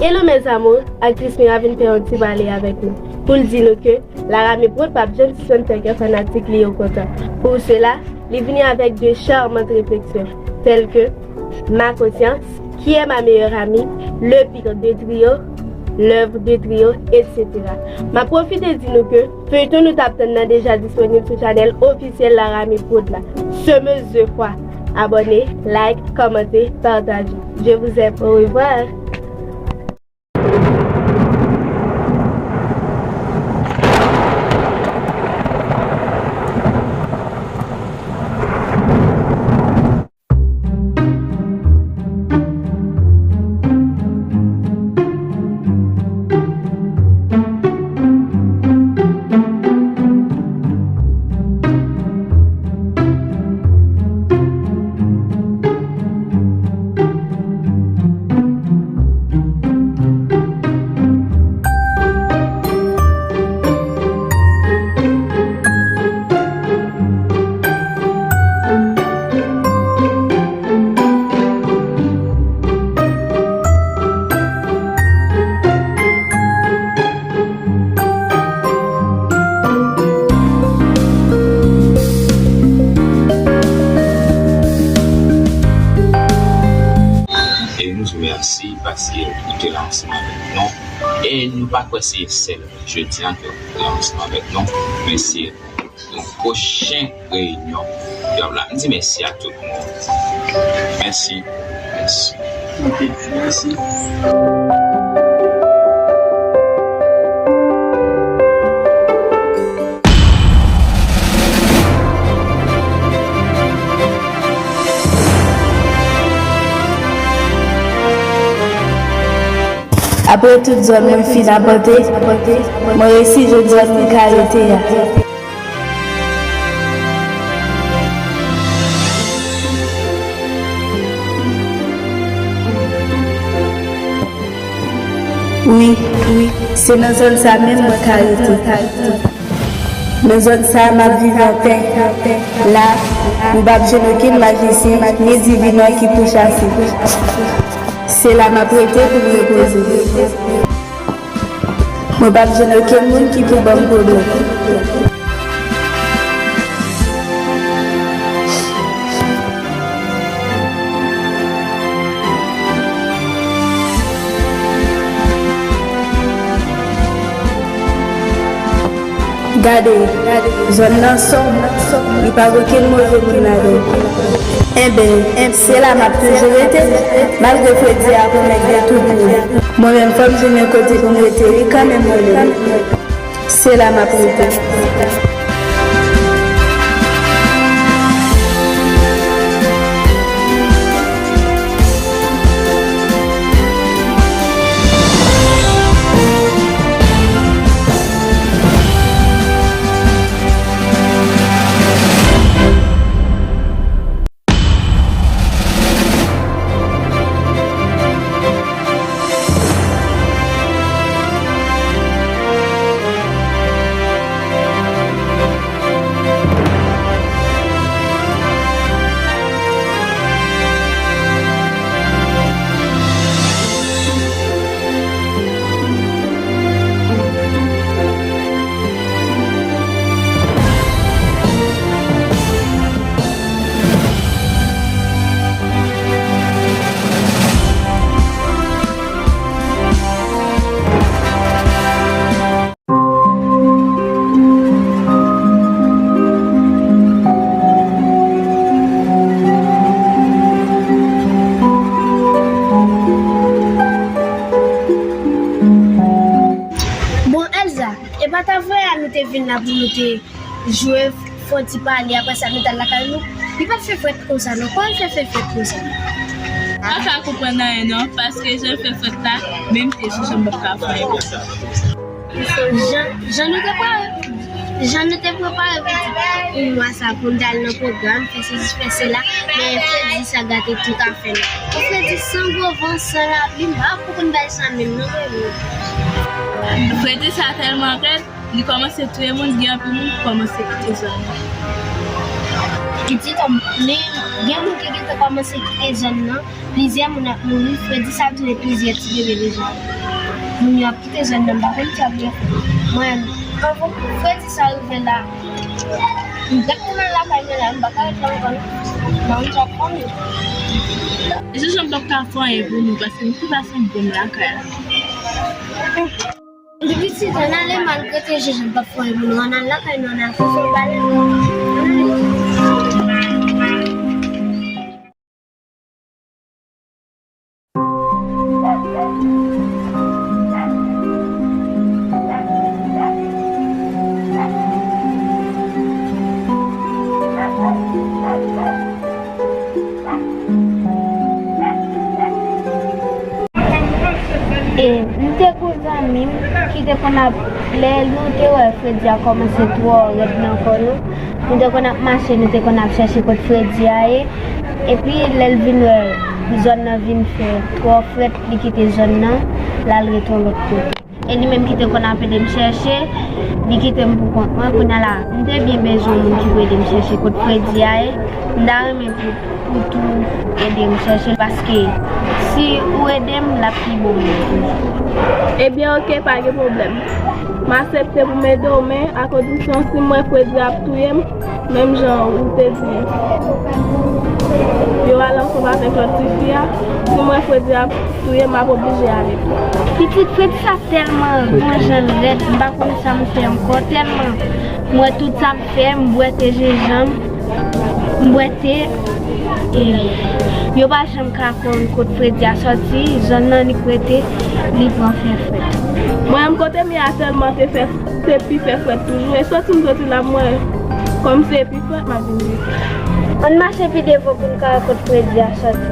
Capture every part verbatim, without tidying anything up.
Hello mes amours, aktris Mira vin fè yon ti pale avèk nou pou l di nou ke Larami Prod p ap janm sispann fè kè fanatik li yo kontan. Pou sela, li vini avèk de charmantes réflexions telles que ma conscience, qui est ma meilleure amie, le pire de trio, l'œuvre de trio, et cetera. M ap pwofite di nou ke feyton nou t ap tann nan deja disponib sou chanèl ofisyèl Larami Prod la. Semeuse de foi. Abòne, like, kòmante, pataje. Je vous aime. Au revoir. E nou di w mèsi paske ou te la ansanm avèk nou. E nou pa kwè se sèl jodi a ke ou te la ansanm avèk nou, men se yon pwochen reyinyon y ap la. M di mèsi a tout moun. Mèsi. Mèsi. Ok, mèsi. Apre tout zòn mwen fin apòte, mwen resi jodi a pou m ka rete a. Wi, wi, se nan zòn sa menm mwen ka rete. Nan zòn sa a, m ap viv anpè. La, nou p ap jwenn okenn majisyen ni divinò ki pou chase. Se la m ap rete pou m repoze. Mwen p ap jwenn okenn moun ki pou ban m pwoblèm. Gade, zòn nan sòb, li pa gen okenn move moun ladan l. Enben, se la m ap toujou rete, malgre fredi a pwomèt gen tout moun. Mwen menm, fò m jwenn yon kote pou m rete, wi, kanmenm, mwen menm. Se la m ap rete. Bon, Elsa, e pa t avè a nou te vin la pou nou te jwe, fè yon ti pale, apre sa nou t al lakay nou? Li pa t fè frèt konsa non, kòman l fè fè frèt konsa? M pa ka konprann anyen non, paske jan l fè frèt la, menm te sou janm m p ap ka fè anyen konsa. Jan, jan nou te pare, jan nou te prepare pitit mwa sa pou n t al nan pwogram, fè sesi, fè sela, men fredi sa gate tout afè nou. Fredi san gwo van, san lapli, m pa konprann bagay sa menm non, mwen menm. Fredi sa tèlman rèd, li kòmanse touye moun, gen anpil moun ki kòmanse kite zòn nan. Pitit, li, gen moun ki gentan kòmanse kite zòn nan. Plizyè moun ap mouri. Fredi sa touye plizyè ti bebe deja. Moun yo ap kite zòn nan, m pa konn sa pou yo fè. Mwen, anvan fredi sa rive la, m t ap tounen lakay mwen la, m pa ka ret la ankò non. Mwen, m t ap fòme. Jenjanm p ap ka fè anyen pou nou, paske nou tout ap fè bon lakay la. Depi ti tan ale, malgre te jenjanm p ap fè anyen pou nou, ann al lakay nou, ann al fè yon bagay. E, m te gon zanmi m ki te konn ap, lè nou te wè fredi a kòmanse twò rèd nan kò nou, nou te konn ap mache, nou te konn ap chèche kot fredi a ye. Epi, lè l vin wè zòn nan vin fè twò frèt, li kite zòn nan, l al ret yon lòt kote. E li menm ki te konn ap ede m chèche, li kite m pou kont mwen. Kounye a la, m te byen bezwen moun ki pou ede m chèche kot fredi a ye. M ta renmen pou, pou tou ede m chèche l, paske si ou ede m, l ap pi bon pou mwen toujou. Ebyen, oke, pa gen pwoblèm. M aksepte pou m ede w, men a kondisyon si m wè fredi ap touye m, menm jan ou te di yo al ansanm avèk lòt tifi a, si m wè fredi ap touye m, m ap oblije ale tou. Pitit, fredi sa tèlman gon jan l rèd, m pa konn sa m fè ankò, tèlman m wè tout sa m fè, m bwè te jenjanm, m bwè te, e yo pa janm ka konn kot fredi a sòti, zòn nan li k rete, li pran fè frèt. Mwen menm kote m ye a tèlman te fè, te pi fè frèt toujou, e soti m soti la, m wè kòmsi e pi frèt, m ap vin viv. Ann mache pi devan pou n ka wè kot fredi a sòti.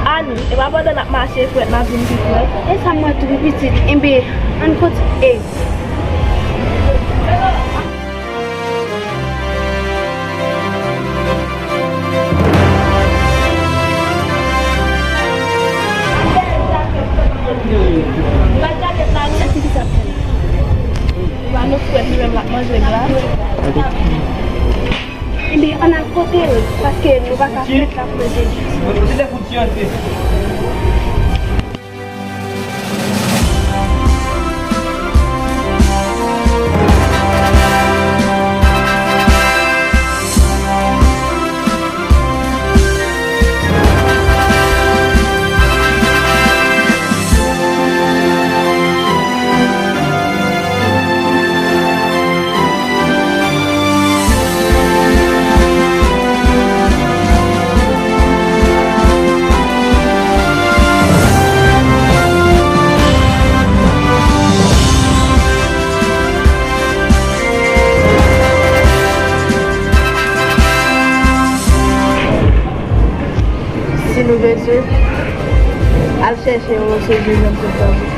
Ani, e pa pandan n ap mache frèt n ap vin pi frèt? E sa m wè tou, wi pitit. Enben, ann kontinye. Sa ki sa? Ba nou frèt, li menm l ap manje glas. Ebyen, ann al kote l, paske nou pa ka frèt l ap manje jis. Si nou bezwen. Al chèche yo, se jwenn nan tout tan.